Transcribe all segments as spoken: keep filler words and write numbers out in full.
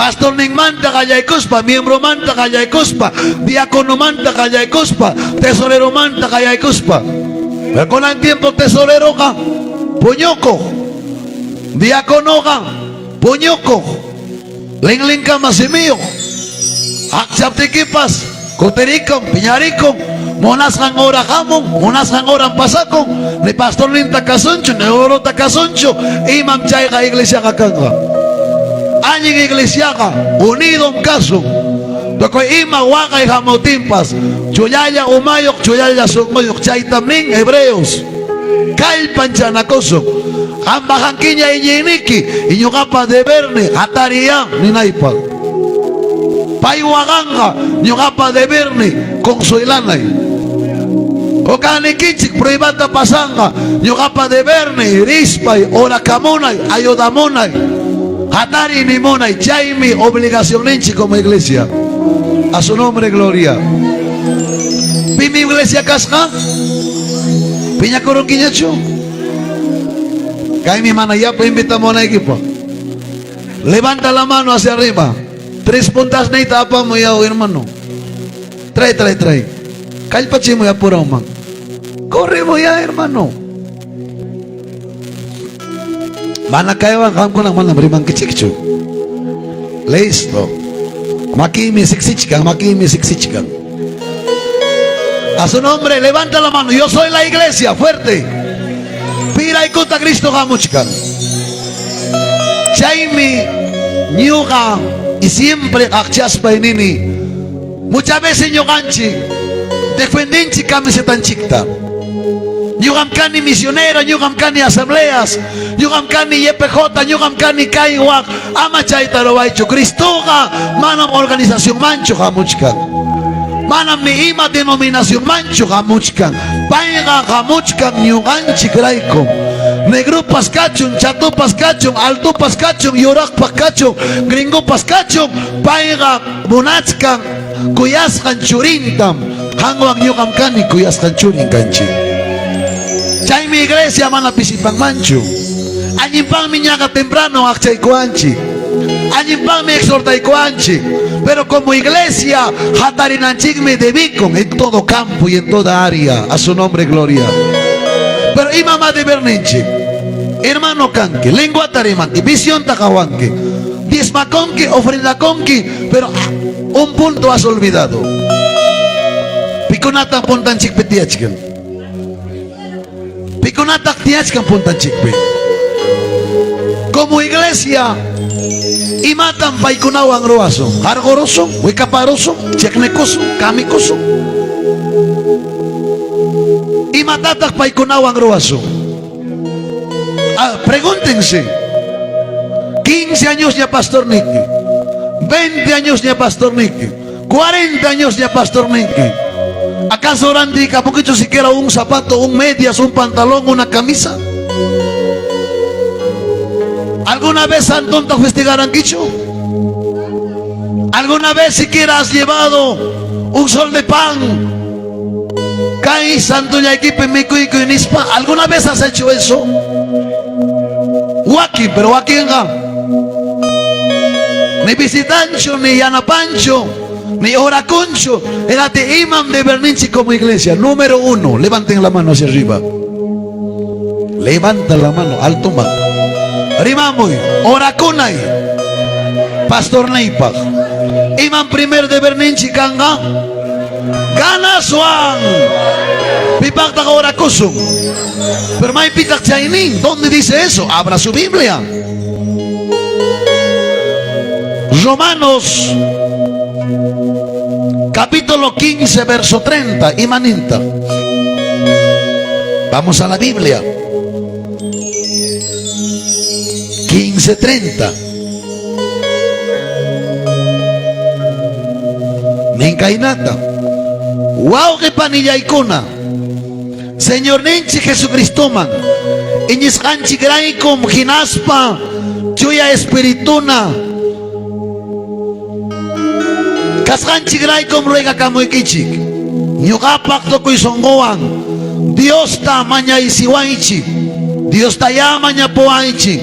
Pastorninmanta qallaykuspa, miembromanta qallaykuspa, diaconomanta qallaykuspa, tesoreromanta qallaykuspa. Pero kunan tiempo tesoreroqa puñucoq, diaconoqa puñucoq, linlincama simiyoq. Aqchaptikipas, kutiricun, piñaricun, munasqan hora hamun, munasqan horam pasacun, ni pastorninta casunchu, ni orota casunchu. Imam chayqa iglesiaqa canqa? Allin iglesiaqa unidom casun. Tucuy ima waqay hamuptinpas, chullalla umayoq, chullalla sonqoyoq, chaytam nin Hebreos. Kallpanchanacusun. Qam bajaqui ñañiniki y ñuqapa deberni jatariyä ninaypaq. Pay waqanqa ñuqapa deberni consuelanay. O caniquichic pruebata pasanqa ñuqapa deberni rispay, oracamunay, ayudamunay, jatari nimunay. Chaymi obligacionninchic como iglesia. A su nombre gloria. Pimi iglesia casqa? Piñacurunquiñachu? Kaymi mana yapa invitamunayquipaq. Levanta la mano hacia arriba. Tres puntasnïta apamuy, hermano. Trae, trae, trae. Kallpachimuy apurauman. Corremuyä, hermano. Mana caywan qamcuna manam rimanquichicchu. Listo. Maquimi siqsichkan, maquimi siqsichkan. A su nombre, levanta la mano. Yo soy la iglesia, fuerte. Piraycuta Cristo jamuchkan. Chaymi ñuqa y siempre qaqchaspay nini, muchas veces ñuqanchik defendinchik camisetanchikta. Ñuqam cani misionero, ñuqam cani asambleas, ñuqam cani Y P J, ñuqam cani kay waq. Ama chayta ruwaychu. Cristoqa manam organizacionmanchu jamuchkan. Manam ni ima denominacionmanchu jamuchkan. Payqa jamuchkan ñuqanchikraykum. Negropas cachun, chatupas cachun, altopas cachun, yuraqpas cachun, gringopas cachun, payqa munachkan, cuyasqan churintam. Qamwan ñuqam cani, cuyasqan churin canchi. Chaymi iglesia mana pisipanmanchu. Allinpaqmi ñaqa temprano aqchaycuwanchi. Allinpaqmi exhortaycuwanchi. Pero como iglesia, jatarinanchikmi debicun en todo campo y en toda área. A su nombre, gloria. Pero ¿imamá deberninchi? Hermano canqui, lenguata rimanqui, visionta qawanqui, diezmacunqui, ofrendacunqui, pero un punto has olvidado. ¿Picunatan puntanchicpi tiyachcan? ¿Picunataq tiyachcan puntanchicpi? Como iglesia, ¿imatan paycunawan ruwasun? ¿Qarqurusun? ¿Wicaparusun? ¿Cheqnicusun? ¿Camicusun? ¿Imatataq paycunawan ruwasun? Ah, pregúntense. Quince añosña pastorniki, veinte añosña pastorniki, cuarenta añosña pastorniki. ¿Acaso ranticapunquichu siquiera un zapato, un medias, un pantalón, una camisa? ¿Alguna vez santonta festejaranquichu? ¿Alguna vez siquiera has llevado un sol de pan? Kay santullayquipi micuycuy nispa, ¿alguna vez has hecho eso? Wakin, pero wakinqa ni visitanchu, ni yanapanchu, ni oracunchu. Erati imam deberninchi como iglesia. Número uno, levanten la mano hacia arriba. Levanta la mano altoman. Rimamuy, oracunay pastorniypaq. ¿Imam primer deberninchi canqa? Ganaswan. ¿Pipaqtaq oracusun? ¿Pero maypitaq chay nin? ¿Dónde dice eso? Abra su Biblia. Romanos capítulo quince, verso treinta. ¿Imanintaq? Vamos a la Biblia. Quince treinta. Nin kaynata: Wauqi panillaykuna, Señorninchik Jesucristoman iñisqanchikraykum, hinaspa Chuya Espirituna kasqanchikraykum ruegacamuyquichik. Ñuqapaq tucuy sonqowan Diosta mañaysiwaychik. Diostayá mañapuwaychik.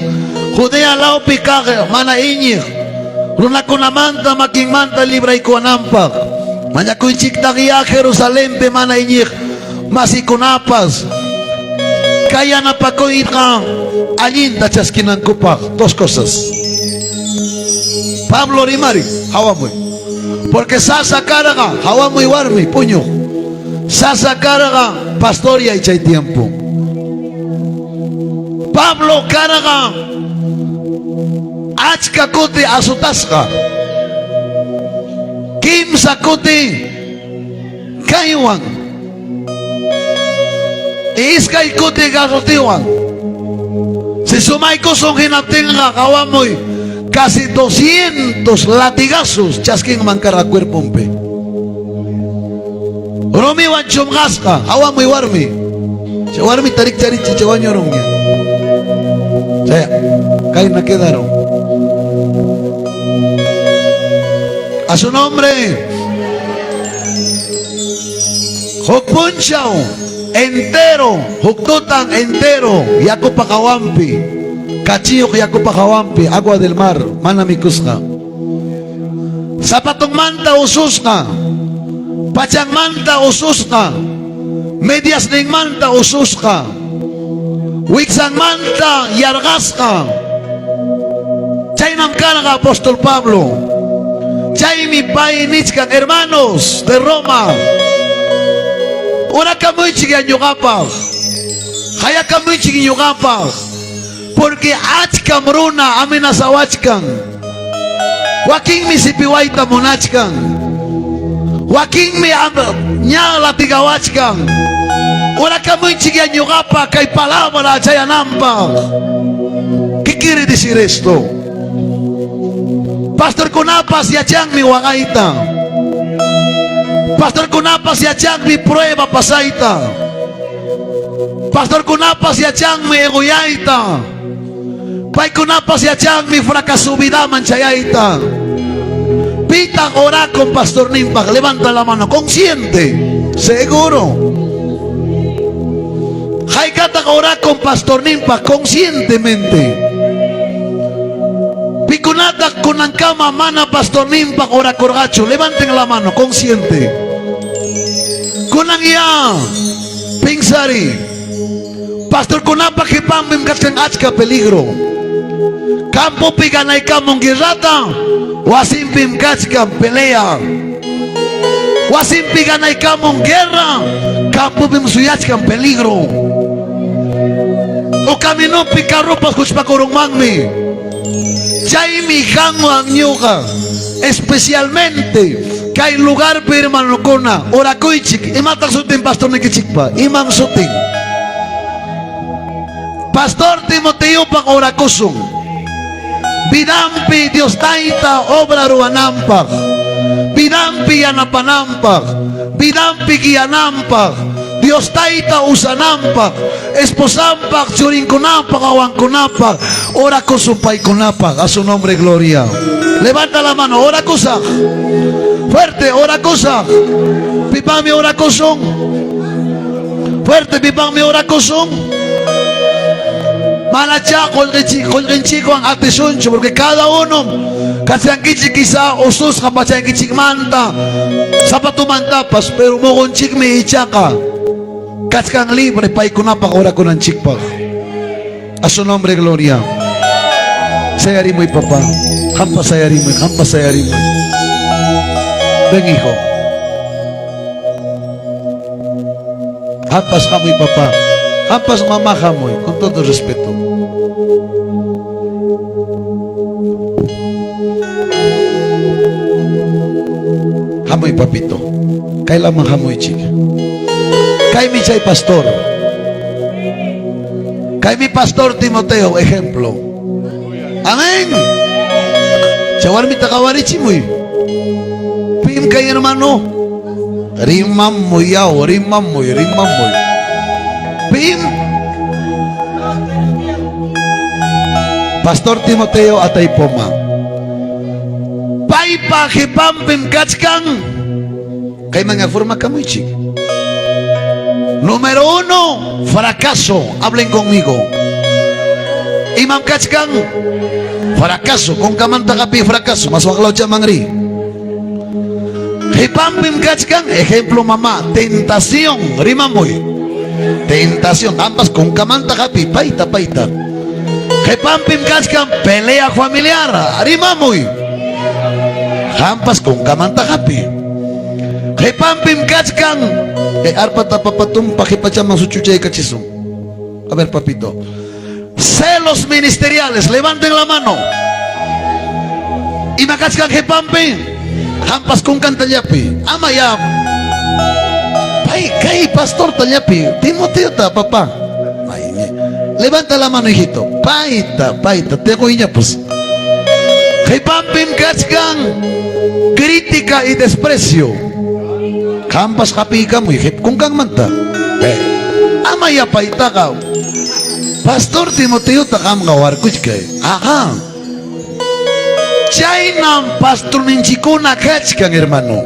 Judea lawpi caq mana iñiq Runacunamanta maquinmanta libraycuwananpaq. Mañacuychic taqyä Jerusalenpi mana iñiq masicunapas cay yanapacuyqa allinta chasquinancupaq. Dos cosas. Pablo rimari, jawamuy. Porque sasa carqa, jawamuy warmi, puñuq. Sasa carqa pastor yachay tiempo. Pablo carqa achca cuti asutasqa, quimsa cuti caywan, y iskay cuti garrotewan. Si sumaycusun jinaptenqa, jawamuy, casi doscientos latigazos chasquinman carqa cuerponpi. Rumiwan chumqasqa, jawamuy warmi. Chay warmita riccharichi, chay wañurunña. Chay, kayna quedarun. A su nombre. Juc punchaw entero, juc tutan entero yacupa jawanpi, cachiyoq yacupa jawanpi, agua del mar, mana micusqa. Zapatonmanta ususqa, pachanmanta ususqa, mediasninmanta ususqa, wicsanmanta yarqasqa. Chaynam carqa apóstol Pablo. Chaymi pay nichkan: "Hermanos de Roma, uracamuychik ya ñuqapaq, qayacamuychik ñuqapaq, porque achcam runa amenasawachkan." Waquinmi sipiwayta munachkan. Waquinmi am-, ña latigawachkan. Uracamuychik ya ñuqapa cay palabra chayananpaq. ¿Qué quiere decir esto? Pastorkunapas yachanmi waqayta. Pastorkunapas yachanmi prueba pasayta. Pastorkunapas yachanmi egoyayta. Paykunapas yachanmi fracaso vidaman chayayta. ¿Pitaq orakun pastorninpaq? Levanta la mano. Consciente. Seguro. ¿Haykataq orakun pastorninpaq? Conscientemente. ¿Pikunataq kunankama mana pastorninpaq orakurqachu? Levanten la mano. Consciente. Kunan ya pensari. Pastorkunapa qepanpim kachkan achka peligro. Campopi ganaykamun guerrata, wasinpim kachkan pelea. Wasinpi ganaykamun guerra, campopim suyachkan peligro. O caminopi carropas juchpakurunmanmi. Chaymi qamwan ñuqa, especialmente kay lugarpi, hermanokuna, orakuychik. ¿Imataq sutin pastornikichikpa? ¿Imam sutin? Pastor Timoteopaq orakusun. Vidanpi Dios Tayta obra ruwananpaq, vidanpi yanapananpaq, vidanpi guiananpaq, Dios Tayta usananpaq, esposanpaq, churincunapaq, wawancunapaq, oracusun paycunapaq. A su nombre, gloria. Levanta la mano, oracusaq. Fuerte, oracusaq. ¿Pipaqmi oracusun? Fuerte, ¿pipaqmi oracusun? Manachá qullqinchi-, qullqinchikwan atisunchu, porque cada uno kachkankichik quizá ususqa pachankichikmanta, zapatomantapas, pero moqonchikmi ichaqa kachkan libre paykunapaq orakunanchikpaq. A su nombre, gloria. Sayarimuy, papá. Qampa sayarimuy, qampa sayarimuy. Ven, hijo. Qampas hamuy, papá. Qampas mamá hamuy, con todo respeto. Hamuy, papito. Kaylaman hamuychik. Kaymi chay pastor. Kaymi pastor Timoteo, ejemplo. Amén. Chay warmita qawarichimuy. ¿Pim kay hermano? Rimamuy, yaw, rimamuy, rimamuy. ¿Pim? Pastor Timoteo Ataipoma. Paypa jepanpim kachkan. Kayman formakamuychik. Número uno, fracaso. Hablen conmigo. ¿Imam kachkan? Fracaso, kunkamanta qapi fracaso, mas waqlawchaman ri. Qepanpim kachkan, ejemplo, mamá, tentación, rimamuy. Tentación, qampas kunkamanta qapi, payta, payta. Qepanpim kachkan, pelea familiar, rimamuy. Qampas kunkamanta qapi. Qepanpim kachkan, e, arpata papa tumpa qepachaman suchuchaykachisun. A ver, papito. Celos ministeriales, levanten la mano. ¿Ima kachkan qepanpi? Qampas kunkantallapi. Ama ya. Pay, kay pastortallapi. Timoteota, papá. Ay, levanta la mano, hijito. Payta, payta, te qoyñapus. Qepanpim kachkan crítica y desprecio. Qampas qapicamuy, qep-, kunkanmanta. Eh, ama yapaytaqa, Pastor Timoteota qamqa warkuchkay. Ajá. Chaynam pastorninchikkuna kachkan, hermano.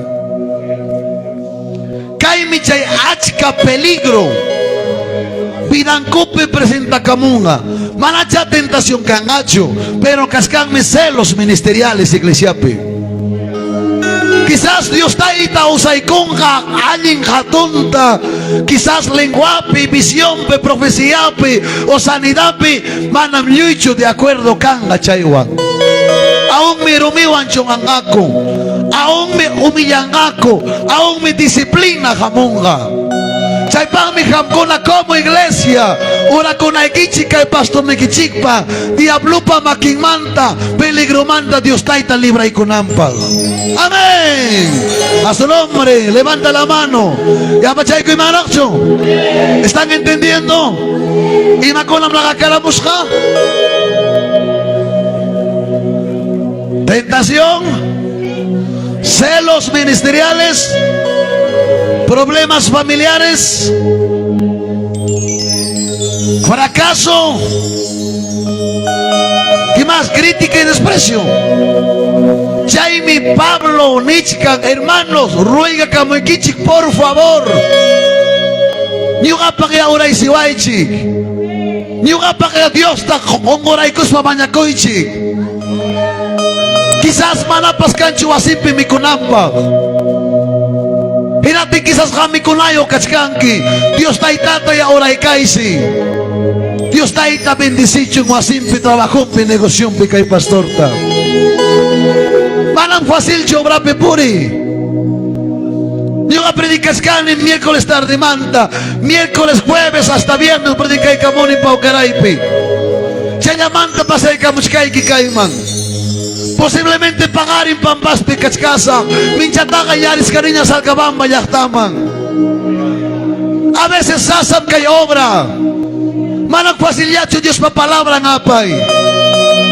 Kaymi chay achka peligro vidankupi presentakamunqa. Manachá tentación kanqachu, pero kachkanmi celos ministeriales iglesiapi. Quizás Dios Tayta usaykunqa allin jatunta, quizás lenguapi, visionpi, profeciapi o sanidadpi manam lluychu de acuerdo kanqa chaywan. Aunmi rumiwan chonqanqaku, aunmi humillanqaku, aunmi disciplina jamunqa. Chaypaqmi qamcuna como iglesia oracunayquichik cay pastorniquichikpa diablupa maquinmanta, peligromanta Dios Tayta libraycunanpaq. Amén. A su nombre, levanta la mano. ¿Yapachaycuymanraqchu? ¿Están entendiendo? ¿Imacunam laqacaramushqa? Tentación, celos ministeriales, problemas familiares, fracaso, ¿qué más? Crítica y desprecio. Chaymi Pablo nichkan, hermanos, ruegacamuyquichik, por favor, ñuqapaq ya oraysiwaychik. Ñuqapaqqa Diosta qonquraykuspa mañakuychik. Quizás manapas kanchu wasinpi mikunanpaq. Jinaptin quizás qam mikunayoq kachkanki. Dios Taytata ya oraykaysi. Dios Tayta bendicichun wasinpi, trabajonpi, negocionpi kay pastorta. Manam facilchu obrapi puriy. Ñuqa predicashqämi miércoles tardemanta, miércoles, jueves hasta viernes predicaycamunim Paucaraypi. Chayllamanta pasaycamushqayki cayman. Posiblemente paqarin Pampaspi kachkasaq, minchataqa yarishqaniña Salcabamba llaqtaman. A veces sasam kay obra. Manam facillachu Diospa palabran apay.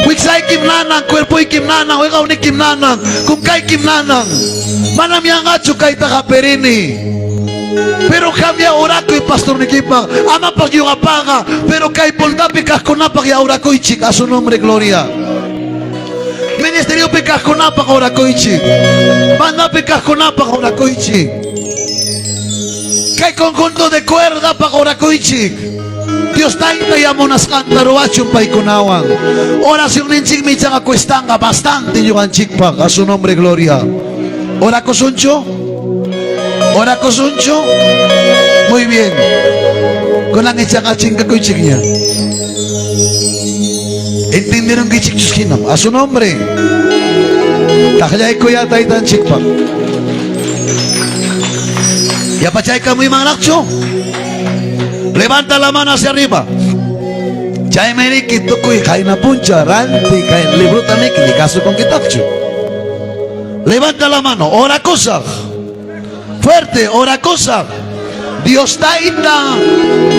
Wiksayquim nanan, cuerpoyquim nanan, wiqawniquim nanan, kunkayquim nanan. Manam yanqachu kaytaqa perini. Pero qam ya orakuy pastorniquipaq, amapas ñuqapaqqa, pero kay puntapi kaqcunapaq ya orakuychik, a su nombre gloria. Ministeriopi kaqcunapaq orakuychik, bandapi kaqcunapaq orakuychik, kay conjunto de cuerdapaq orakuychik. Dios Tayta ya munasqanta ruwachun paykunawan. Oracionninchikmi ichaqa cuestanqa bastante ñuqanchikpaq, a su nombre gloria. ¿Orakusunchu? ¿Orakusunchu? Muy bien. Kunan ichaqa chinkakuychikña. ¿Entienderunkichikchus hinam? A su nombre. Taqllaykuyä Taytanchikpaq. ¿Yapachaykamuymanraqchu? Levanta la mano hacia arriba. Chaymi niki tukuy qayna puncha ranti kay librota niki, ni casukunkitaqchu. Levanta la mano, orakusaq. Fuerte, orakusaq. Dios Tayta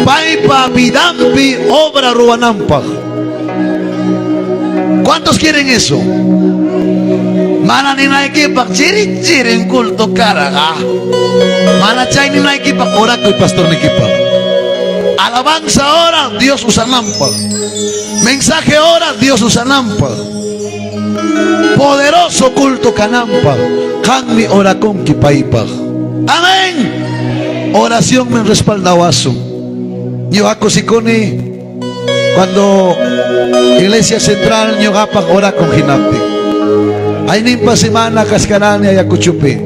paypa vidanpi obra ruwananpaq. ¿Cuántos quieren eso? Mana ninaykipaq chiri chirin culto carqa. Mana chay ninaykipaq orakuy pastorniquipaq. Alabanza ora Dios usananpaq. Mensaje ora Dios usananpaq. Poderoso culto cananpaq, qammi orakunki paypaq. Amén. Oracionmi respaldawasun. Ñuqa kusikuni. Cuando Iglesia Central ñuqapaq oracun jinaptin, ayninpa semana kashqarani Ayacuchopi,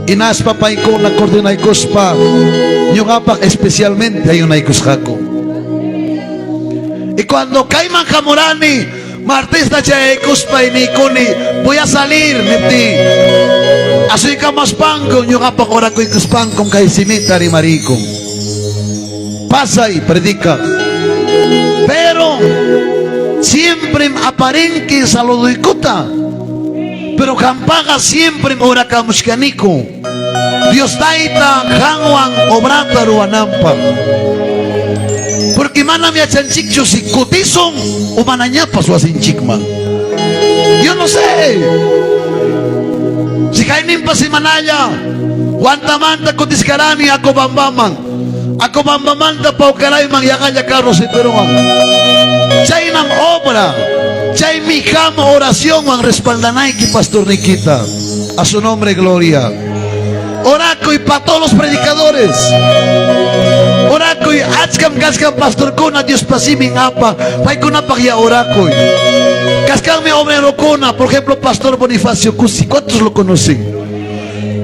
hinaspa paykuna coordinaykuspa ñuqapaq especialmente ayunaykusqaku. Y cuando kayman jamurani, martesta chayaykuspa y nïkuni, "Voy a salir", niptï, asuykamaspanku, ñuqapaq oracuykuspankum kay simita rimarïkun. Pasay predicaq. Pero siemprem aparinki saluduykuta. Pero qampaqa siemprem oracamushcanicu Dios Tayta qamwan obrata ruwananpaq. Porque manam yachanchicchu si cutisun o manañapas wasinchicman. Yo no sé. Si qayninpa semanalla Huantamanta cutishcarani Acobambaman. Acobambamanta Paucarayman yaqalla carro sipiruwan. Chaynam obra. Chaymi qam oracionwan respaldanayqui pastorniquita. A su nombre, gloria. Oracuy para todos los predicadores. Oracuy, achcam kashqan pastorcuna Diospa simin apa, paycunapaq ya oracuy. Kashqanmi obrerocuna, por ejemplo, pastor Bonifacio Cusi, ¿cuántos lo conocen?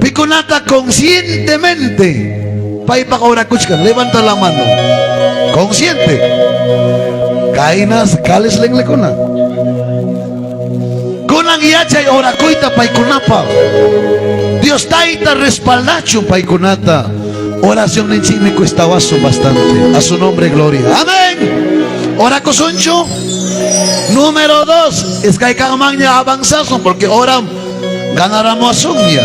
Picunata conscientemente paypaq oracushcan, levanta la mano. Consciente. Cainas, cales, lenglecuna. Kunan yachay oracuyta paycunapaq. Dios Tayta respaldachun paycunata. Oracionninchikmi cuestawasun bastante. A su nombre, gloria. Amén. Oracusunchu. Número dos, es que caycaqmanña avanzasun, porque oram ganaramuwasunña.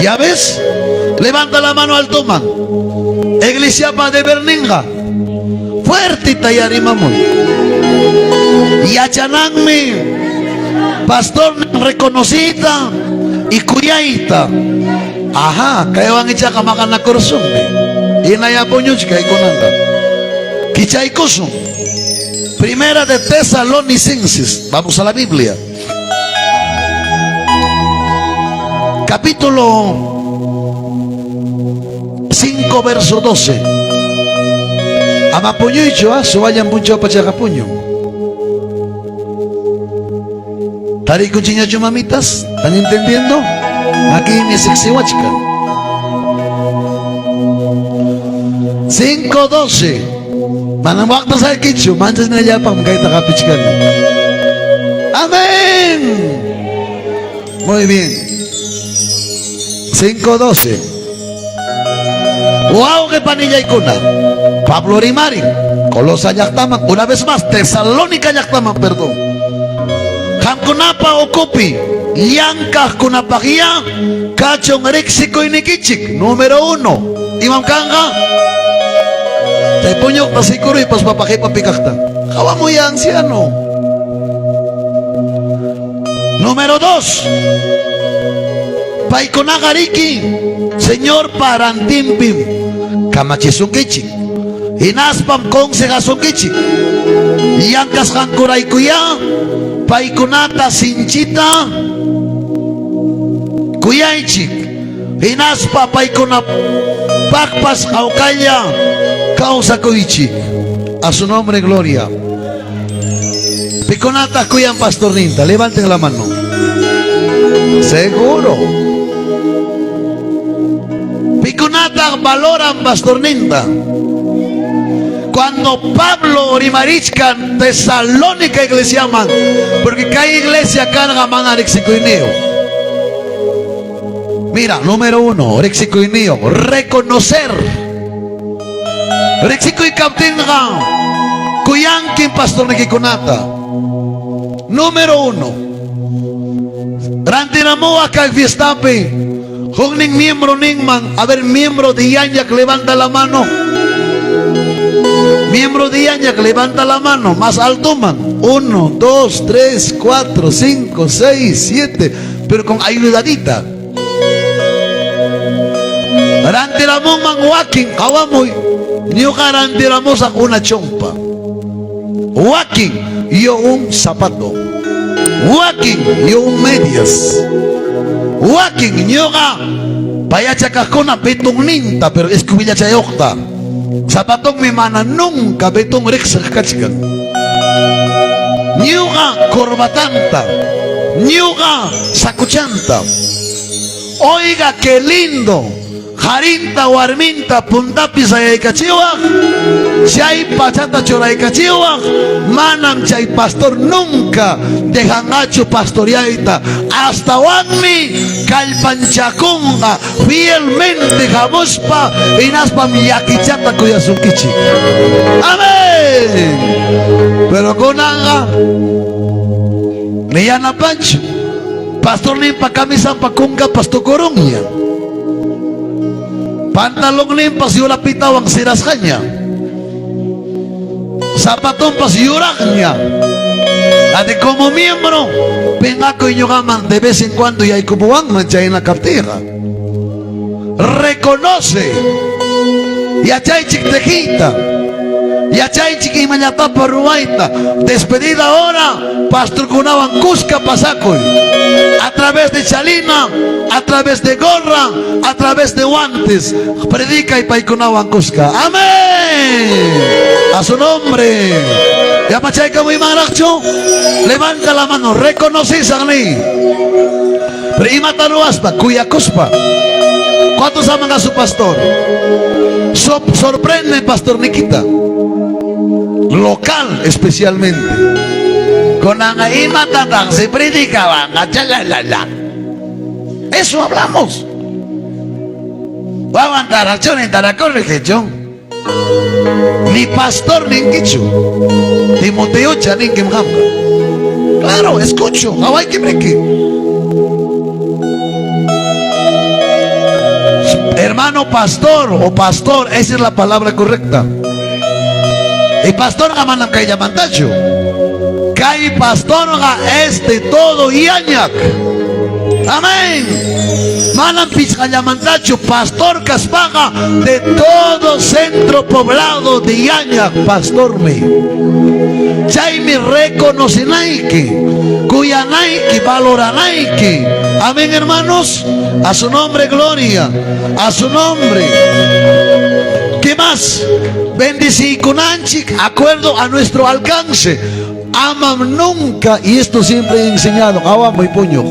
¿Ya ves? Levanta la mano altoman. Iglesiapa deberninqa fuerteta yarimamun. Yachananmi pastornin reconocita y cuyayta. Ajá, kaywan ichaqa maqanacurusunmi. Y naya puñuchi kaykunanqa. Quichaycusun. Primera de Tesalonicenses. Vamos a la Biblia. Capítulo cinco, verso doce. Ama puñuychu, ¿ah? Suwallan punchawpachaqa puñun. ¿Taricunchiñachu, mamitas? ¿Están entendiendo? Aquí me sixiwachka. Cinco doce. Manam waqta sayaquichu, manchasnallapam kayta qapichkani. Amén. Muy bien. Cinco doce. Wauqi panillaykuna, Pablo rimarin Colosa llaqtaman, una vez más, Tesalónica llaqtaman, perdón. Qamcunapa ucupi llancaqcunapaqyä cachun riqsicuyniquichic, número uno. ¿Imam canqa? Chay puñuqta sicuruypas, papa, qipapi caqta. Qawamuyä, anciano. Número dos, paycunaqa riqui Señorpa rantinpim kamachisunquichic, hinaspam consejasunquichic. Llancasqancuraicuyä paycunata sinchita cuyaychic, hinaspa paycunapaqpas hawkalla cawsacuychic. A su nombre, gloria. ¿Picunataq cuyan pastorninta? Levanten la mano. Seguro. ¿Picunataq valoran pastorninta? Cuando Pablo rimarichkan Tesalónica iglesiaman, porque kay iglesia carqa mana riqsicuyniyoq. Mira, número uno, riqsicuyniyoq, reconocer. Riqsicuy captenqa, cuyanquim pastorniquicunata. Número uno, rantiramuwaq caq fiestapi jucnin miembro ninman, a ver, miembro de Yañaq, levanta la mano. Miembro de Yañaq, levanta la mano, más altoman. Uno, dos, tres, cuatro, cinco, seis, siete, pero con ayudadita. Rantiramunman wakin, qawamuy. Ñuqa rantiramusaq una chompa. Wakin, yo un zapato. Wakin, yo un medias. Wakin, ñuqa payachakaqkuna betonninta, pero escobillachayoqta. Zapatonmi mana nunca Beton riqsaq kachkan. Ñuqa corbatanta, ñuqa sacuchanta. Oiga, qué lindo. Qarinta warminta puntapis ayaykachiwaq, chay pachata churaykachiwaq, manam chay pastor nunca dejanqachu pastoreayta. Astawanmi kallpanchakunqa fielmente hamushpa, hinaspam llakichata cuyasunkichik. Amén. Pero kunanqa ni yanapanchu. Pastorninpa camisanpa kunkapas tukurunña. Pantalonninpas yurapitawan sirasqaña. Zapatonpas yuraqña. Ati como miembro, penqakuy ñuqaman de vez en cuando yaycumuwanman chayna captïqa. Reconoce. Yachaychik tejita. Yachaychik imallatapa ruwayta. Despedida hora, pastorkunawan kuska pasakuy. A través de chalina, a través de gorra, a través de guantes, predicay paykunawan kuska. Amén. A su nombre. Yapachaykamuy, imaraqchu? Levanta la mano, reconocisaq niy. Pero imata ruwaspa, cuyakuspa. ¿Cuántos aman a su pastor? Sor- sorprende pastorniquita. Local especialmente. Kunanqa imatataq si predicawanqa, chalalala. Eso hablamos. Wawantaraq, chunintaraq corregichun. Ni pastor ninkichu. Timoteocha ninkim qamqa. Claro, escucho, qawaykim riki. Hermano pastor o pastor, esa es la palabra correcta. Y pastorqa manam kayllamantachu. Kay pastorqa es de todo Yañaq. Amén. Manam pichqallamantachu pastor kaspaqa, de todo centro poblado de Yañaq pastormi. Chaymi reconocenayki, cuyanayki, valoranayki. Amén, hermanos. A su nombre, gloria. A su nombre. ¿Qué más? Bendicicunanchik acuerdo a nuestro alcance. Amam nunca, y esto siempre he enseñado, qawamuy puñuq.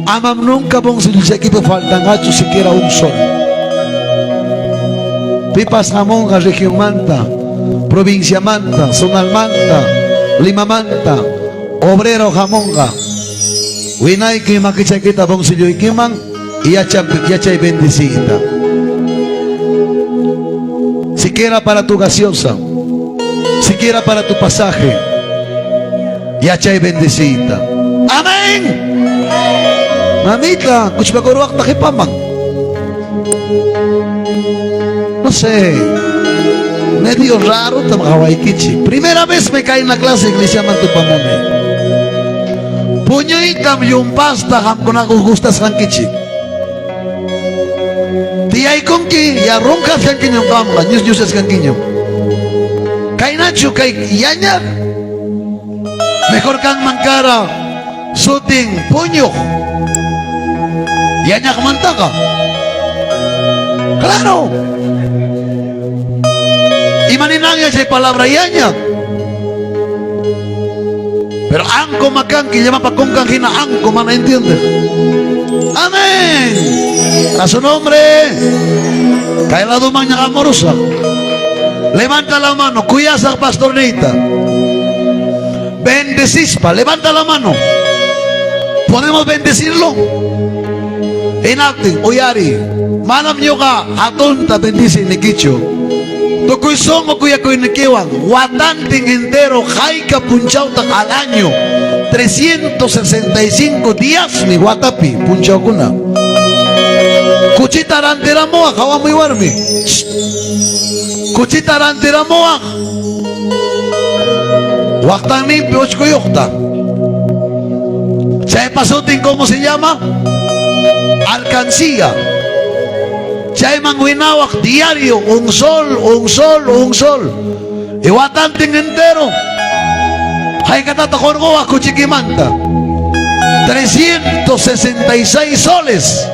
Amam nunca bolsillochaykita faltanqachu siquiera un sol. Pipas hamonqa regionmanta, provinciamanta, zonalmanta, Limamanta, obrero hamonqa, winayki makichaykita bolsilloykiman y yachan, yachay bendeciyta. Siquiera para tu gaseosa, siquiera para tu pasaje, yachay bendeciyta. Amén. Mamita, kuchpakurwaqta qipaman. No sé, medio rarotam qawaykichi. Primera vez me cae en la clase iglesiaman tupamuni. Puñuytam yumpasta qamkunaqa gustasqankichi. Tiyaykunki, ya runkashqankiñam qamqa, ñus-, ñushashqankiñam. Kaynachu kay Yañaq? Mejor kanman cara sutin puñuq Yañaqmantaqa. Claro. ¿Ima ninanña chay palabra Yañaq? Pero anku makanki, llamapa kunkan hina anku mana entiendeq. Amén. A su nombre. Kay ladomanña amorosa. Levanta la mano, kuyasaq pastorniyta. Bendecispa, levanta la mano. ¿Podemos bendecirlo? Hinaptin, uyari, manam ñuqa hatunta bendecinikichu. Tukuy sonqo kuyakuynikiwan, watantin entero, hayka punchawtaq al año, trescientos sesenta y cinco díasmi watapi punchawkuna. Kuchita rantiramuwaq, qawamuy warmi. Kuchita rantiramuwaq. Waqtanninpi uchkuyuqta. Chaypa sutin, ¿cómo se llama? Alcancía. Chayman winawaq diario, un sol, un sol, un sol. Y watantin entero, ¿haykatataq orqowaq kuchikimanta? Trescientos sesenta y seis soles.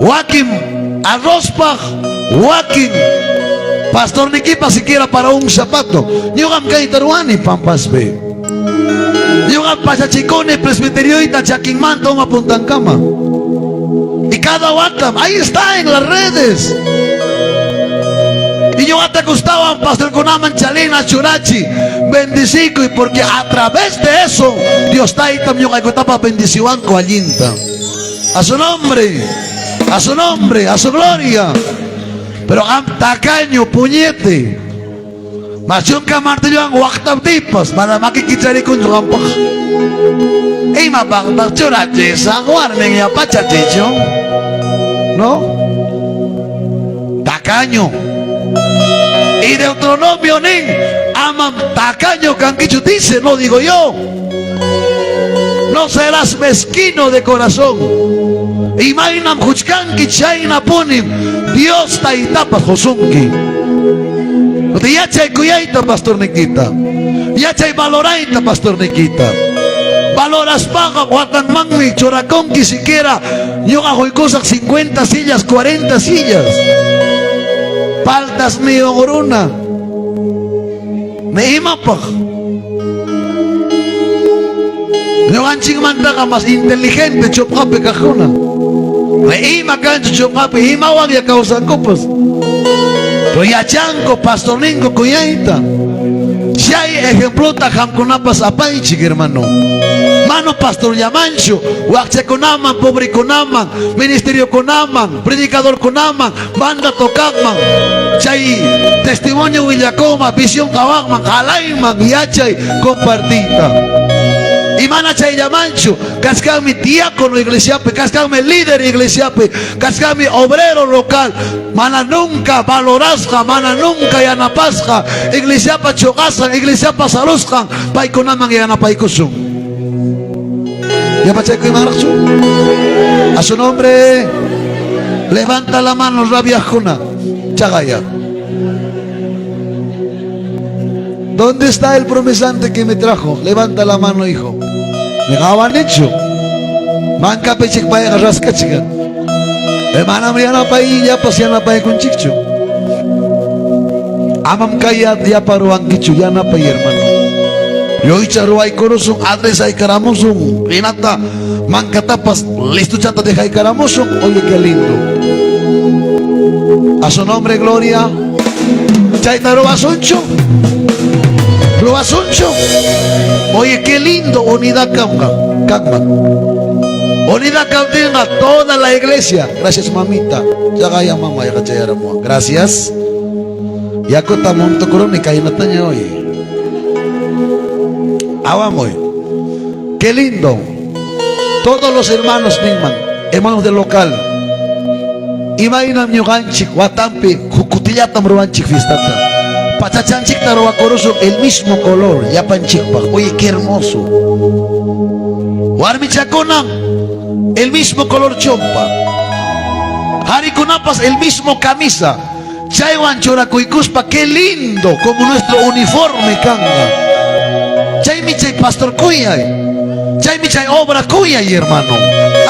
Wakin arrozpaq, Wakin pastorniquipaq siquiera para un zapato. Ñoqam cayta ruwani Pampaspi. Ñoqam pachachicuni presbiterioyta chaquinmanta uma puntancama. Y cada watam, ahí está en las redes. Y ñoqata gustawan pastorcunaman chalina churachi, bendicicuy, porque a través de eso Dios Taytam ñoqaykutapas bendiciwanqui allinta. A su nombre, a su nombre, a su gloria. Pero qam tacaño, puñete. Mas chunka martillowan waqtaptipas, mana maquiqui charikunchu qampaq. ¿Imapaqtaq churachisaq warmin ya pachachichun? ¿No? Tacaño. Y Deuteronomio nin: "Amam tacaño canquichu", dice, no digo yo. No serás mezquino de corazón. Imaynam juchcanqui, chaynapunim Dios Taytapas qosunqui. Yachay cuyayta pastorniquita. Yachay valorayta pastorniquita. Valoraspaqa watanmanmi churaconqui siquiera ñoqa qoycusaq cincuenta sillas, cuarenta sillas. Paltasniyoq runa. ¿Ni imapaq? Ñoqanchikmantaqa mas inteligente chopqapi kaqkuna. Ni ima kanchu chopqapi, imawanlla causankupas. Pero yachanku pastorninku kuyayta. Chay ejemplota qamkunapas apaychik, hermano. Manam pastorllamanchu, wakchakunaman, pobrekunaman, ministeriokunaman, predicadorkunaman, banda tocaqman, chay testimonio willacoqman, visión qawaqman, qalayman yachay compartiyta. Y mana chayllamanchu, kashqanmi diácono iglesiapi, kashqanmi líder iglesiapi, kashqanmi obrero local, mana nunca valorasqa, mana nunca yanapasqa, iglesiapa choqasqan, iglesiapa salusqan, paykunaman yanapaycushun. ¿Yapachaycuymanraqchu? A su nombre. Levanta la mano, rabiaqkuna. Chaqaya. ¿Dónde está el promesante que me trajo? Levanta la mano, hijo. Ni qawanichu. Mancapichik payqa rascachkan. Manam yanapayllapas yanapaycunchikchu. Amam callata yapa ruwanquichu, yanapay, hermano. Lluycha ruwaycuramushun, adresaycaramushun, ninata mancatapas listuchata dejaycaramushun. Oye, qué lindo. A su nombre, gloria. ¿Chayta ruwashunchu? ¿Ruwashunchu? Oye, qué lindo unidad canman, canman. Unidad captinqa toda la iglesia. Gracias, mamita. Chaqaya, mama, yaqachayaramuwan. Gracias. Yakuta montucuruni kaynataña, oye. Awamuy. Qué lindo. Todos los hermanos ninman, hermanos del local, imaynam ñuqanchik watanpi juc cutillatam ruwanchik fiestata. Pachachanchikta ruwacurushun el mismo color llapanchikpaq. Oye, qué hermoso. Warmichakuna el mismo color chompa. Qaricunapas el mismo camisa. Chaywan churacuycuspa, qué lindo como nuestro uniforme canqa. Chaymi chay pastor cuyay. Chaymi chay obra cuyay, hermano.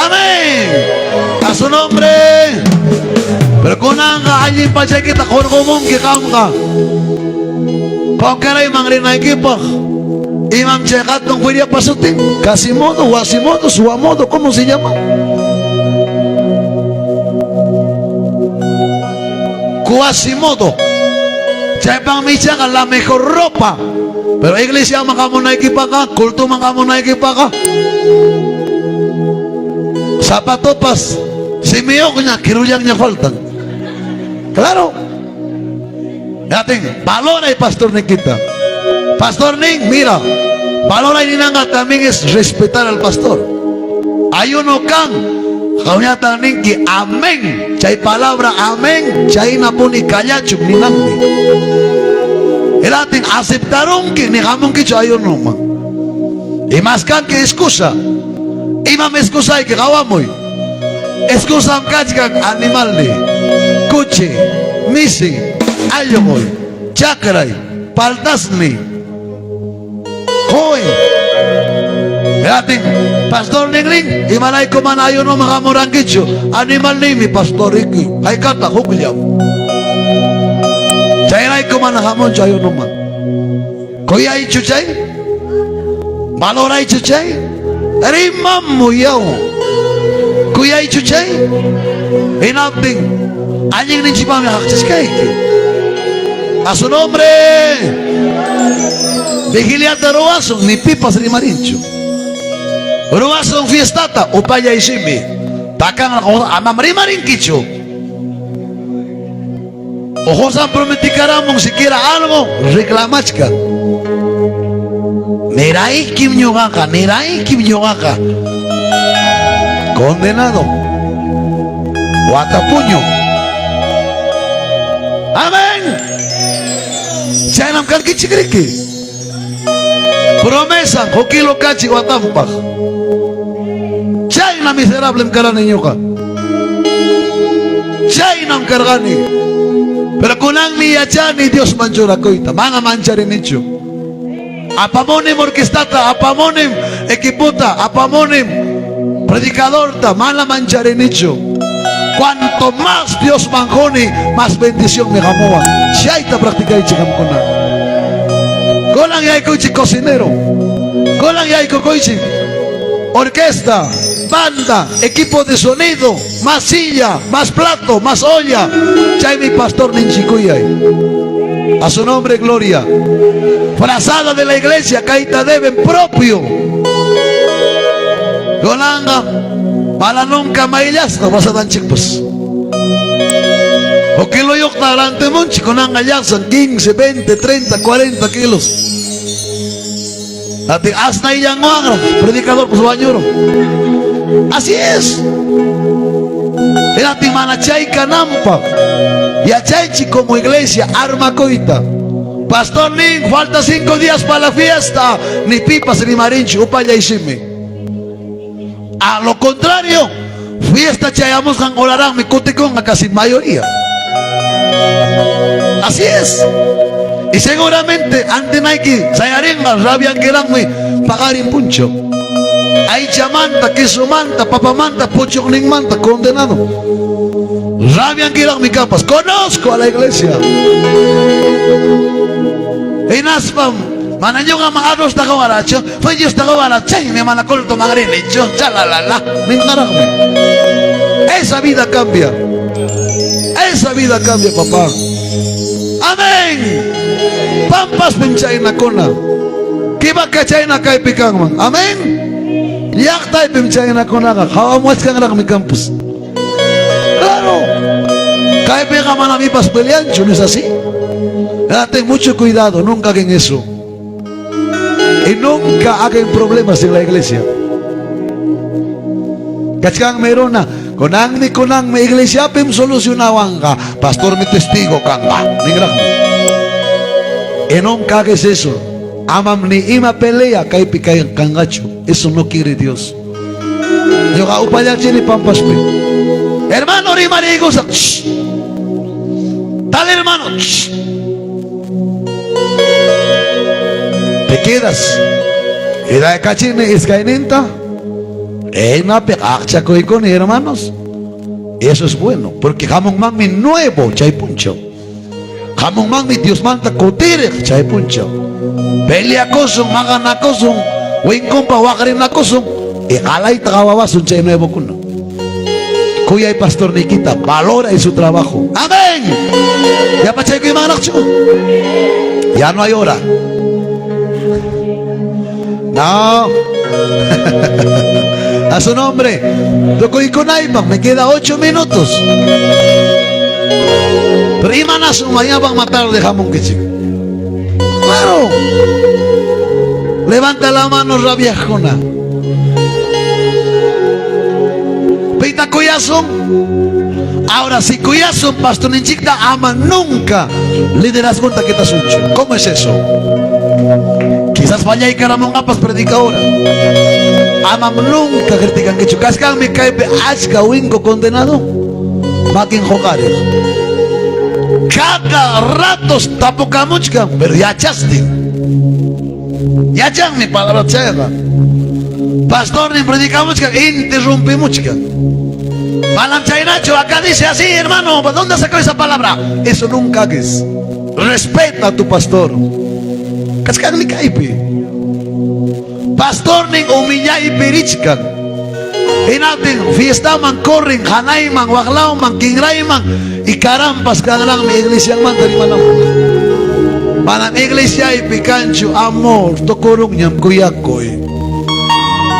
Amén. A su nombre. Pero kunanqa allin pachaykita qorqumunki qamqa. Pawqarayman rinaykipaq. ¿Imam chay hatun feriapa sutin? Casimodo, Wasimodo, Suamodo, ¿cómo se llama? Quasimodo. Chaypaqmi ichaqa la mejor ropa. Pero iglesiaman qamunaykipaqqa, cultoman qamunaykipaqqa, zapatopas simiyoqña, kirullanña faltan. Claro. Yatin, valoray pastorniquita. Pastornin, mira, valoray ninanqa también es respetar al pastor. Ayuno can, qamllata ninki amén. Chay palabra amén, chaynapuni callachun ninanmi. Yatin, aceptarunki, ni qamunkichu ayunoman. Y mas canki excusa. ¿Imam excusayki? Qawamuy. Excusam kachkan animalni, kuchi, misi, allqu, chakray, paltasni, qoy. Yatin, pastornin nin, ¿imarayku mana ayunoman qamurankichu? Animalninmi pastorniki, ¿haykataq? Jucllam. Chayraycu mana jamunchu ayunoman. ¿Cuyaychu chay? ¿Valoraychu chay? Rimamuyau. ¿Cuyaychu chay? Jinaptin allinninchikpaqmi jaqchashqayki. A su nombre. Vigiliata ruwasun, ni pipas rimarinchu. Ruwasun fiestata, upallay shimi. Takanraq amam rimarinkichu. O Josan prometicaramun siquiera algo, reclamachkan. Nirayquim ñoqaqa, nirayquim ñoqaqa. Condenado. Wata puñu. Amén. Chaynam canquichicriqui. Promesa, joquilo cachi watanpaq. Chayna miserablem carqani ñoqa. Chaynam carqani. Pero cunanmi yachani Diosman churacuyta. Mana mancharinichu. Apamunim orquestata, apamunim equipota, apamunim predicadorta, mana mancharinichu. Cuanto más Diosman quni, más bendicionmi jamuwan. Chayta practicaychi qamcuna. Cunan yaycuychi cocinero. Cunan yaycuychi orquesta, banda, equipo de sonido, más silla, más plato, más olla. Chaymi pastorninchi cuyay. A su nombre, gloria. Frazada de la iglesia, cayta deben propio. Cunanqa mana nunca mayllasqa frazadanchikpis. O kiloyoqta rantimunchi, cunanqa llasan quince, veinte, treinta, cuarenta kilos. Ati asnayllanwanraq predicadorpis wañurun. Así es. Iratin mana chay cananpaq, yachaychi como iglesia armacuyta. Pastor nin, "Falta cinco días para la fiesta", ni pipas rimarinchi, upallay shimi. A lo contrario, fiesta chayamusqan horaraqmi cuticonqa casi mayoría. Así es. Y seguramente antenayqui sayarinqa rabianquiraqmi pagarin puncho. Aychamanta, quesomanta, papamanta, pochoqninmanta condenado. Rabianquiraqmi capaz. Conozco a la iglesia. Hinaspam mana ñoqaman arrosta qawarachu, fideosta qawarachu, chaymi mana cultoman rinichu, chalalala, ninqaraqmi. Esa vida cambia. Esa vida cambia, papá. Amén. Pampaspim chaynacuna. Quivaca chayna caypi canman. Amén. Llaqtaypim chaynacunaqa qawamuwashqanraqmi campus. Claro. Caypiqa manam ipas peleanchu, ¿no es así? Ten mucho cuidado, nunca hagan eso. Y nunca hagan problemas en la iglesia. Kachkanmi runa, "Cunanmi, cunanmi iglesiapim solucionawanqa, pastormi testigo canqa", ninraqmi. Y nunca hagas eso. Amam ni ima pelea caypi cay-, canqachu. Eso no quiere Dios. Ñoqa upallachini pampaspi. Hermano, rimariykusaq. Shh. Tal hermano. Shh. Te quedas. Cuidaykachini iskayninta. Imapiqa aqchakuykuni, hermanos. Eso es bueno, porque jamunmanmi nuevo chay punchaw. Jamunmanmi Diosmanta kutiriq chay punchaw. Peleakusun, maqanakusun, winkunpa waqrinakusun y qalayta qawawasun chay nuevokuna. Cuyay pastorniquita, valora y su trabajo. Amén. ¿Yapachaycuymanraqchu? Ya no hay hora. No. A su nombre. Tucuycunaypaq me queda ocho minutos. Pero imanasun mañapan más tarde jamunkichik. Claro. Levanta la mano rabiaqkuna. ¿Pita cuyasun? Ahora, si cuyasun pastorninchikta, ama nunca liderazgonta quitasunchu. ¿Cómo es eso? Quizás fallaycaramunqapas predicadora. Amam nunca criticanquichu. Kashkanmi caypi achka winku condenado makin qoqariq. Cada ratos tapucamuchkan, pero yachastin. Yachanmi palabra chayqa. Pastornin predicamuchkan, interrumpimuchkan. Manam chaynachu. Acá dice así, hermano, ¿dónde sacó esa palabra? Eso nunca hagas. Respeta a tu pastor. Kashkanmi kaypi. Pastornin humillaypi richkan. Hinaptin fiestaman corrin, janayman, waqlaman, kinrayman, y carampas canranmi iglesianmanta rimanamun. Manam iglesiaypi canchu amor, tukurunñam cuyacuy.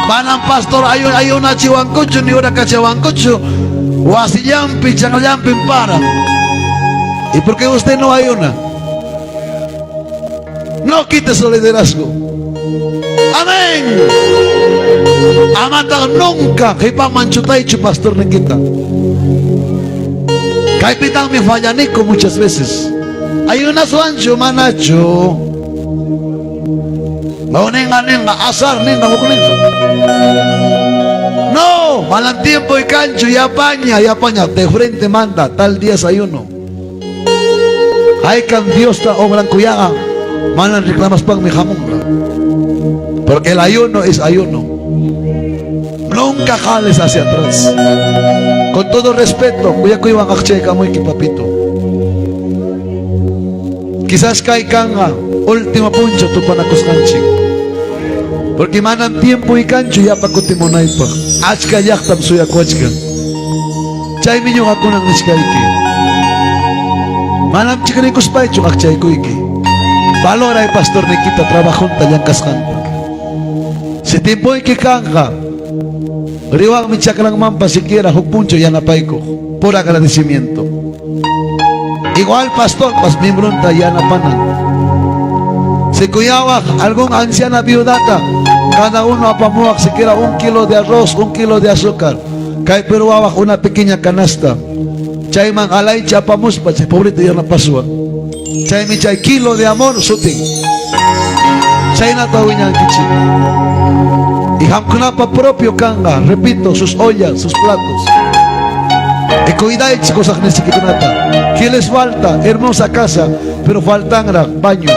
Manam pastor ayu-, ayunachiwancuchu ni uracachawancuchu, wasillanpi, chanllanpim paran. ¿Y por qué usted no ayuna? No quite su liderazgo. Amén. Amataq nunca qipaman chutaychu pastorniquita. Kaypitanmi fallaniku muchas veces. ¿Ayunaswanchu manachu? Wauninqa ninqa, azar ninqa, huk ninqa. No, manam tiempo canchu, yapaña, yapaña, de frente manda, tal día ayuno. Aycan Diosta obrancuyaqqa, manam reclamaspanmi jamunqa. Porque el ayuno es ayuno. Nunca jales hacia atrás. Con todo respeto, cuyacuywan aqchaycamuyqui, papito. Quizás caycanqa último puncho tupanacusqanchik. Porque manam tiempo canchu yapa cutimunaypaq. Achca llaqtam suyacuwachkan. Tsaymi ñuqakunan nishqayqui. Manam chikricuspachu aqchaykuyqui. Valoray pastorniquita trabajonta llancasqanta. Si tiempoyqui canqa, riwanmi chacranmanpas siquiera juc puncho yanapaycoq, por agradecimiento. Igual pastorpas miembronta yanapanan. Si cuyawaq algún anciana viudata, cada uno apamuwaq siquiera un kilo de arroz, un kilo de azúcar. Kay Perú wawaq una pequeña canasta. Chayman alaycha apamuspa, chay pobreta yanapaswan. Chaymi chay kilo de amor sutin. Chaynata wiñankichik. Y qamcunapa propio canqa, repito, sus ollas, sus platos. Y cuidaychik cosas necesikikunata. ¿Qué les falta? Hermosa casa, pero faltanraq baño.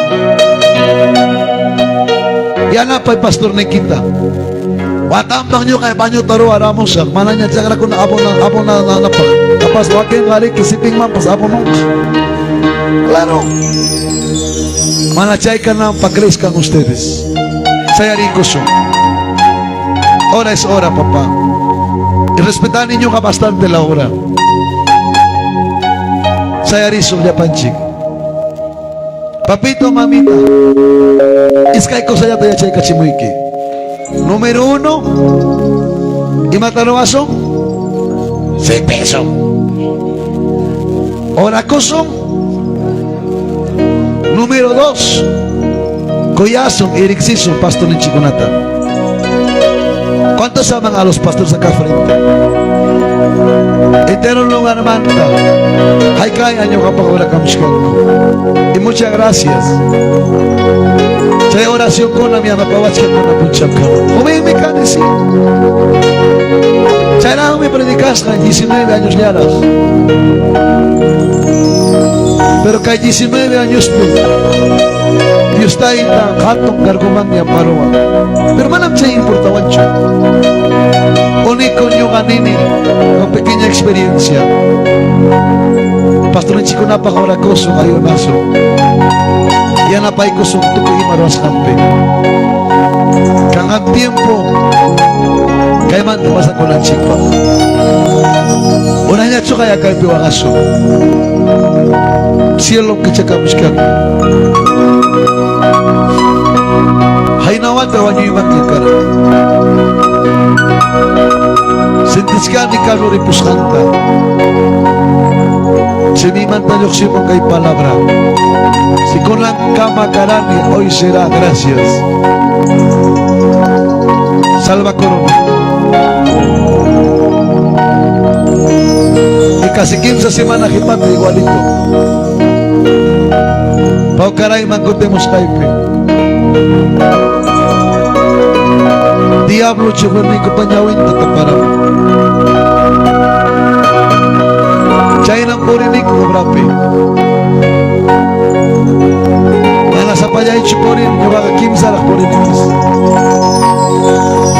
Yanapay pastorniquita. Watanpaq ñuqa bañota ruwaramushaq, manaña chacracuna abona-, abonananpaq. Capaz wakinqa riki sipinmanpas abononqa. Claro. Mana chaycananpaq crezcan ustedes. Sayaricushun. Hora es hora, papá. Y respetani ñuqa bastante la hora. Sayarisun llapanchik. Papito, mamita, iskay cosallata yachaykachimuyki. Número uno, ¿imata ruwasun? Sipisun. Oracusun. Número dos, cuyasun y riqsisun pastorninchikunata. ¿Cuántos aman a los pastores acá frente? Entero lugarmanta, jaykayä ñuqapaq oracamushqanku. Y muchas gracias. Chay oracioncunam yanapawachkan kunan punchapaq. Jovenmi cani, sí. Chayraqmi predicashqa diecinueve añosllaraq. Pero kay diecinueve añospi Dios Tayta jatun cargomanmi aparwan. Pero manam chay importawanchu. Único ñuqa nini, una pequeña experiencia. Pastorninchikkunapaq oracusun, ayunasun. Yanapaycusun tucuy ima ruwashqanpi. Canqan tiempo kaymanta pasakunanchikpaq. Unañachu qayakaypi waqashun. Cielom kichakamushqaku. Jaynawata wañuyman karqa. Sentishqami carro ripusqanta. Tsemi imanta lluqsimun kay palabra. Si kunankama karani, hoy será gracias. Salva Corona. Y casi quince semanas jipata igualito. Pawcarayman kutimushqaypi. Diablo chufirnikipa ñawinta taparamun. Chaynam puriniku obrapi. Mana sapallaychu purin, ñuqaqa kimsaraq purinipis.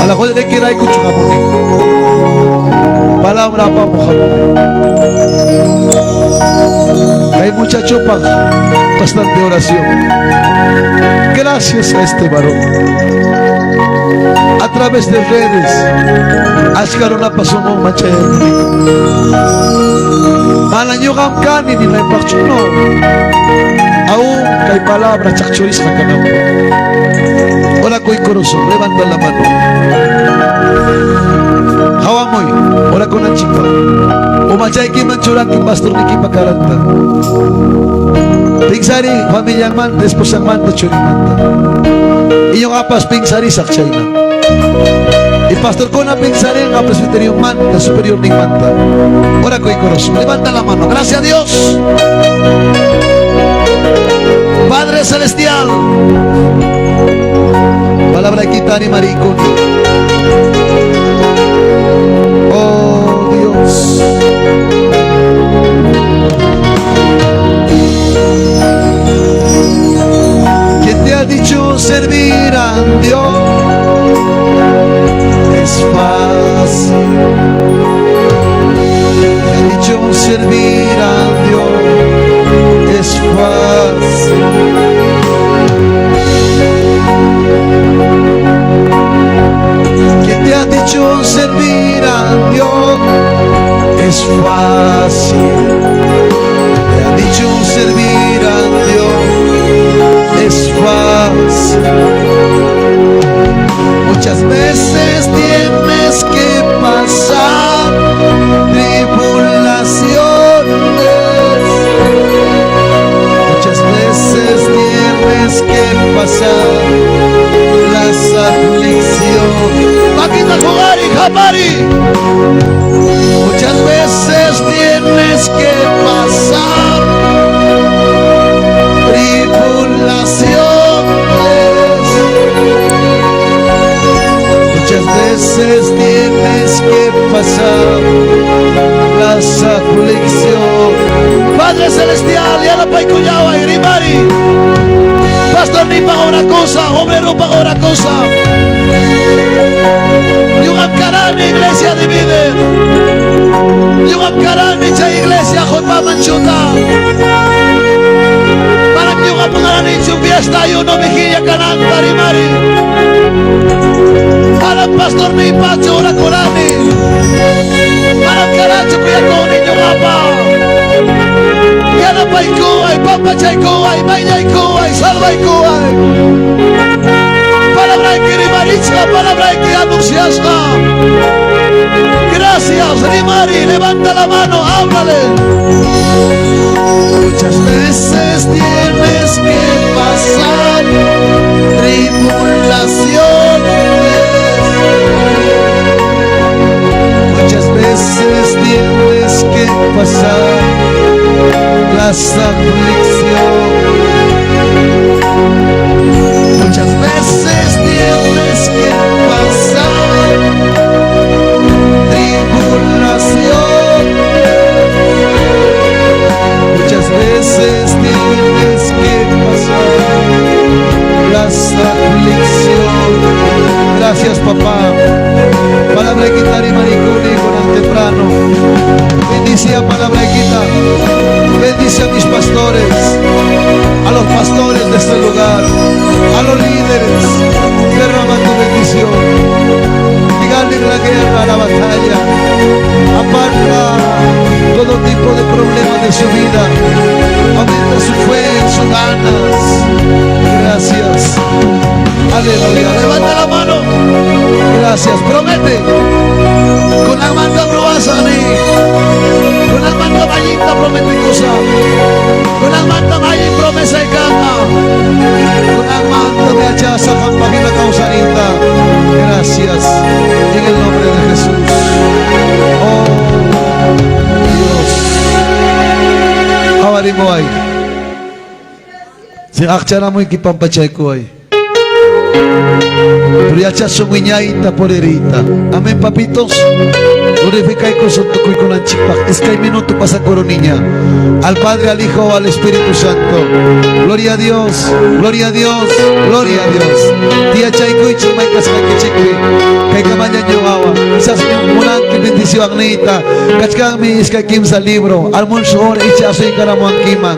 Ala qollqekiraykuchu hamuniku. Palabra apamuq. Kay muchachopaq bastante oración. Gracias a este varón. A través de redes, achka runapa sunqunman chayarqan. Mana ñuqam kani nimaypaqchu, no. Aún kay palabra chaqchurisqa kananpaq. Orakuy corazón, levanta la mano. Qawamuy, orakunanchikpaq. Umachaykiman churanki pastornikipa caranta. Pensarï familianmanta, esposanmanta, churinmanta. Y ñuqapas pensarishaq chayna. Y pastorcuna pensarenqa presbiteriomanta, superiorninmanta. Orakuy corazón, levanta la mano. Gracias, Dios. Padre Celestial, palabraykita rimarïcuni. Oh Dios. ¿Quién te ha dicho servir a Dios es fácil? ¿Quién te ha dicho servir a Dios es fácil? ¿Quién te ha dicho servir a Dios es fácil? Te ha dicho servir a Dios es fácil. Muchas veces tienes que pasar tribulaciones. Muchas veces tienes que pasar las aflicciones. Paquita, jugar y japari. Muchas veces tienes que pasar tribulaciones. Muchas veces tienes que pasar las aflicciones. Padre Celestial, yanapaycullaway, rimari. Pastornipa orakusa, obreropa orakusa. Ñuqam carani iglesia divide. Ñuqam carani chay iglesia qulpaman chuta. Manam ñuqaman caranichu fiesta ayuno vigilia cananta, rimari. Manam pastornipachu orakurani. Manam carachu cuyacoqnin ñuqapa. Yanapaycuway, pampachaycuway, mayllaycuway, salvaycuway. Palabrayqui rimarishqa, palabrayqui anunciashqa. Gracias, rimari, levanta la mano, háblale. Muchas veces tienes que pasar tribulaciones. Muchas veces tienes que pasar las aflicciones. Muchas veces tienes que pasar tribulación. Muchas veces tienes que pasar las aflicciones. Gracias, papá. Palabrayquita rimaricuni temprano. Bendice a palabrayquita. Bendice a mis pastores, a los pastores de este lugar, a los líderes. Derrama tu bendición. Y ganen la guerra, la batalla. Aparta todo tipo de problemas de su vida. Aumenta su fe, sus ganas. Gracias. Aleluya. Levanta la mano. Gracias. Promete. Kunanmantam ruwashaq, ni kunanmantam allinta prometekushaq, kunanmantam alli promesa kanqa, kunanmantam yachashaq qampa jina kawsayninta. Gracias en el nombre de Jesús. Oh Dios, qawarimuway. Si aqcharamuy, pampachaykuway. Pero yachashun wiñayta, puriyta. Amén, papitos. Glorificaycushun tukuycunanchikpaq. Iskay minuto pasacuruniña. Al Padre, al Hijo, al Espíritu Santo. Gloria a Dios, gloria a Dios, gloria a Dios. Tiyachaykuychik may kashqaykichikpi. Kaykamalla ñuqawan. Quizás munanki bendición. Siwan niyta, kachkanmi ishkay kimsa libro, almuerzo hora icha asuycaramuwankiman.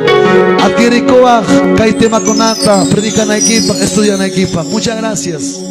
Adquiricowaq kay temacunata predicanaykipaq, estudianaykipaq. Muchas gracias.